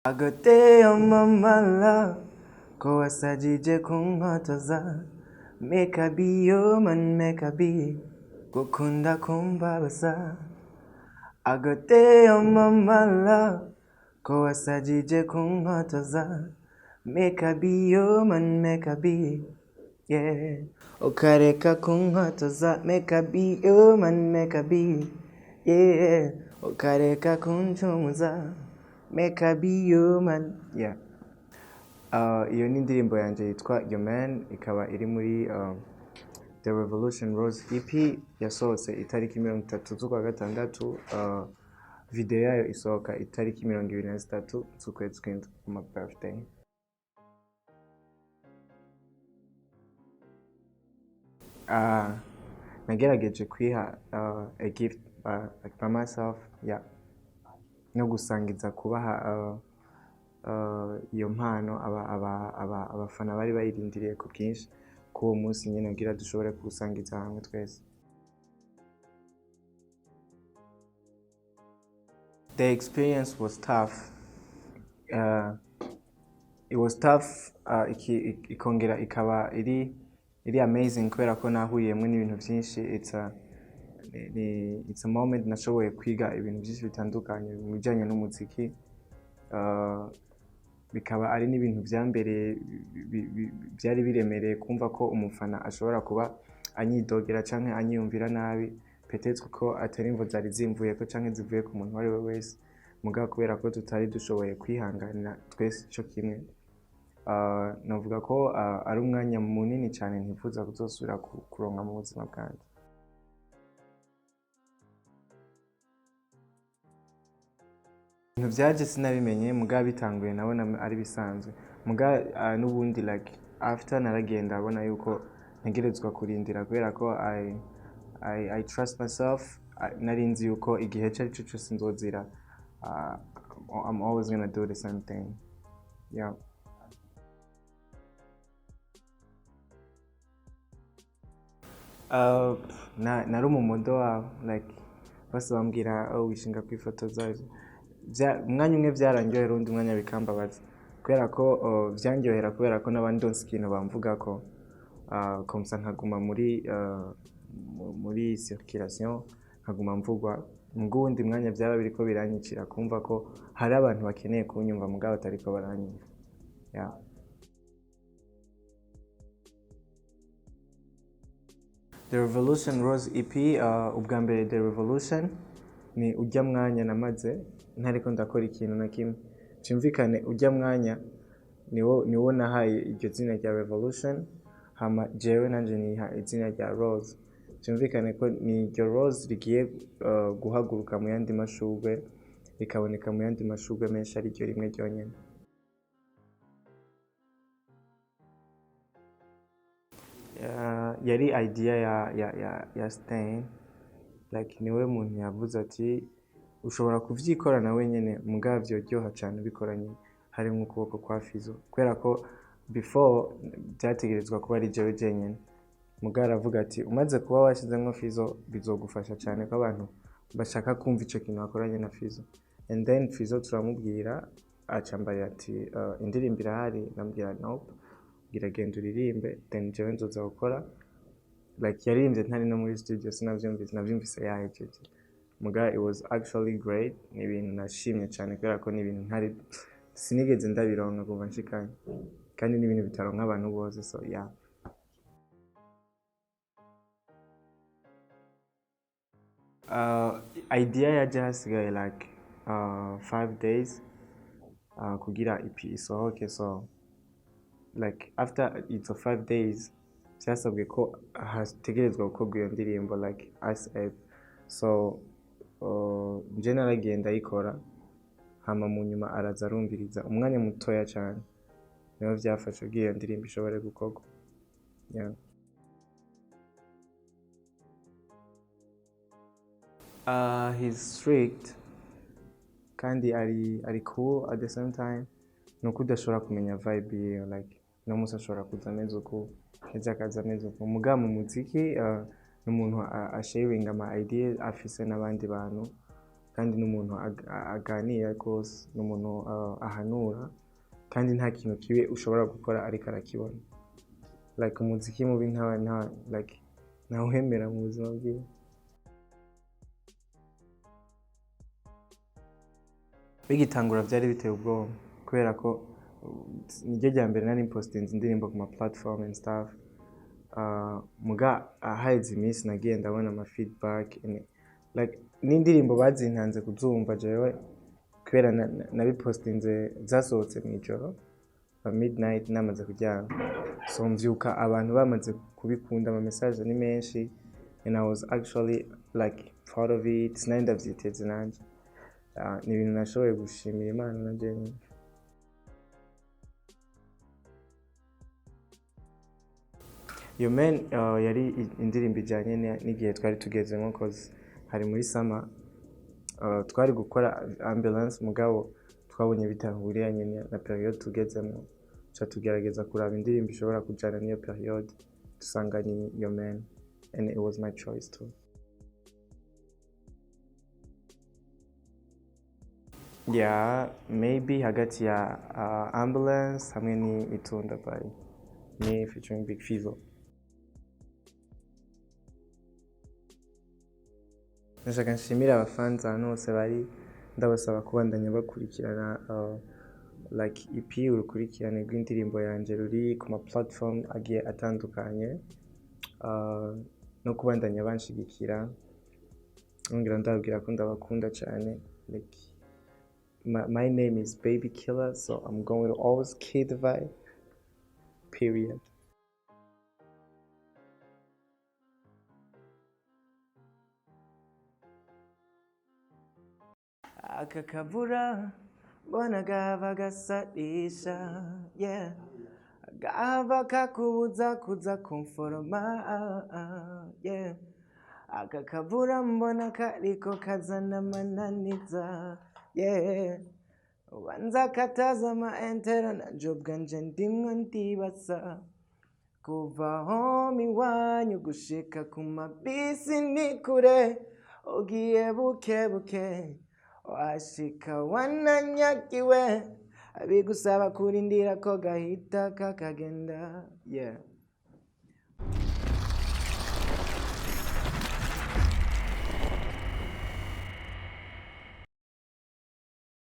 Agateye mama ko wasajije kunkotoza. Make a be your man, make a be. Gukunda kumbabaza. Agateye mama ko wasajije kunkotoza. Make a be your man, make a be. Yeah. Ukareka kunkotoza. Make a be your man, make a be. Yeah. Ukareka kuncumuza. Make a be your man. Yeah. Iyo ni indirimbo yanjye yitwa Your Man, ikaba iri muri The Revolution Rose EP yasohotse itariki 30 z'ukwa gatandatu, video yayo isohoka itariki 23 z'ukwezi kw'indwi, my birthday. Nagerageje kwiha a gift like by myself, yeah. No gusangiza kubaha iyo mpano abafana bari bayirindiriye ku bwinshi k'uwo munsi nyine kugira dushobore kuwusangiza hamwe twese. The experience was tough. It was tough, ikongera ikaba iri amazing kubera ko nahuriyemwo n'ibintu vyinshi. It's a moment nashoboye kwiga ibintu vyinshi bitandukanye mu bijanye n'umuziki. Bikaba ari n'ibintu vyambereye byari biremereye kumva ko umufana ashobora kuba anyidogera canke anyiyumvira nabi, peut-être ko atari imvo zari zimvuyeko canke zivuye ku muntu uwo ari we wese, mugabo kubera ko tutari dushoboye kwihanganira twese ico kimwe. Novuga ko ari umwanya munini cane ntifuza kuzosubira kuronka mu buzima bwanje. Ibintu vyaje sinabimenye, mugabo bitanguye nabona ari bisanzwe, mugabo n'ubundi like after naragenda abona yuko ntegerezwa kurindira kubera ko I trust myself. Nari nzi yuko igihe ico arico cose nzozira, I'm always gonna do the same thing. Yeah. Nari umumodo wabo, like bose bambwira, oh, wishinga kwifotoza. Umwanya umwe vyarandyohera, uwundi mwanya bikambabaza, kubera ko vyandyohera kubera ko n'abandi ndonse ikintu bamvugako, comme ça nkaguma muri circulation, nkaguma mvugwa. Muga uwundi mwanya vyaba biriko biranyicira kumva ko hari abantu bakeneye kunyumva mugabo batariko baranyumva. Yeah. The Revolution Rose EP, ubwa mbere The Revolution ni urya mwanya namaze ntariko ndakora ikintu na kimwe. Vyumvikane urya mwanya niwo nahaye iryo zina rya Revolution, hama jewe nanje niha izina rya Rose. Vyumvikane ko ni iryo Rose rigiye guhaguruka mu yandi mashurwe, rikaboneka mu yandi mashurwe menshi ari ryo rimwe ryonyene. Yari idea ya Stain, like niwe muntu yavuze ati ushobora kuvyikorana wenyene mugabo vyoryoha cane ubikoranye harimwo ukuboko kwa Fizzo, kubera ko before vyategerezwa kuba ari jewe jenyene, mugabo aravuga ati umaze kuba washizemwo Fizzo bizogufasha cane ko abantu bashaka kumva ico kintu wakoranye na Fizzo. And then Fizzo turamubwira, aca ambarira ati indirimbo irahari, ndamubwira nope, ngira genda uririmbe, then jewe nzoza gukora. Like yaririmbye ntari no muri studio, sinavyumvise, navyumvise yahejeje. Muga it was actually great, ni ibintu nashimye cane kubera ko ni ibintu ntari sinigeze ndabironka kuva nshikanye, kandi ni ibintu bitaronka abantu bose, so yeah. Idea yaje hasigaye like 5 days kugira EP isohoke, so like after izo 5 days vyasabwe ko hategerezwa gukorwa iyo ndirimbo like ASAP, so nje naragiye ndayikora, hama mu nyuma araza arumviriza umwanya mutoya cane niho vyafashe kugira iyo ndirimbo ishobore gukorwa. Yeah. He's strict kandi ari cool at the same time. Nuko udashobora kumenya vibe yiwe, like no musi ashobora kuza ameze uku, ejo akaza ameze uku. Mugabo mu muziki ni umuntu a sharing ama ideas afise n'abandi bantu, Kandi n'umuntu aganira rwose, n'umuntu ahanura, kandi nta kintu kibi ushobora gukora ariko arakibona. Like umuziki mubi nta nta like ntawemera mu buzima bwiwe. Bigitangura byari biteye ubwoba kubera ko niryo rya mbere nari postinze indirimbo ku ma platform and stuff. Muga ahaheze iminsi nagiye ndabona ama feedback and, like n'indirimbo bazintanze kuzumva jewe kubera nabipostinze zasohotse mu ijoro ba midnight namaze kuryama, so mvyuka abantu bamaze kubikunda, ama message ni menshi, and I was actually like proud of it. Sinari ndavyiteze nanje. Ni ibintu nashoboye gushimira Imana na jewe. Your Man yari indirimbo ijyanye n'igihe twari tugezemo, cause hari muri summer. Twari gukora Ambulance, mugabo twabonye bitahuriyanye na periode tugezemo, tuca tugerageza kuraba indirimbo ishobora kujyana n'iyo periode, dusanga ni Your Man, and it was my choice too. Yeah, maybe hagati ya Ambulance hamwe ni Itunda by me featuring Big Fizzo. Ndashaka nshimire abafanzi ahantu hose bari, ndabasaba kubandanya bakurikirana like EP, urukurikirane rw'indirimbo yanjye ruri ku ma platform agiye atandukanye, no kubandanya banshigikira. Nongera ndababwira ko ndabakunda cyane. Like my name is Baby Killer, so I'm going to always kill the vibe, period. Aka kavura mbona gahava gasarisha, yeah, gahava kakubuza kuza kumforoma, yeah. Aka kavura mbona kariko kazana amananiza, yeah. Ubanza kataza ama entero, nanje ubwanje ndimwo ndibaza kuva home iwanyu gushika ku mabisi ni kure, ugiye buke buke washika wananyagiwe, bigusaba kurindira ko gahita kakagenda, yeah.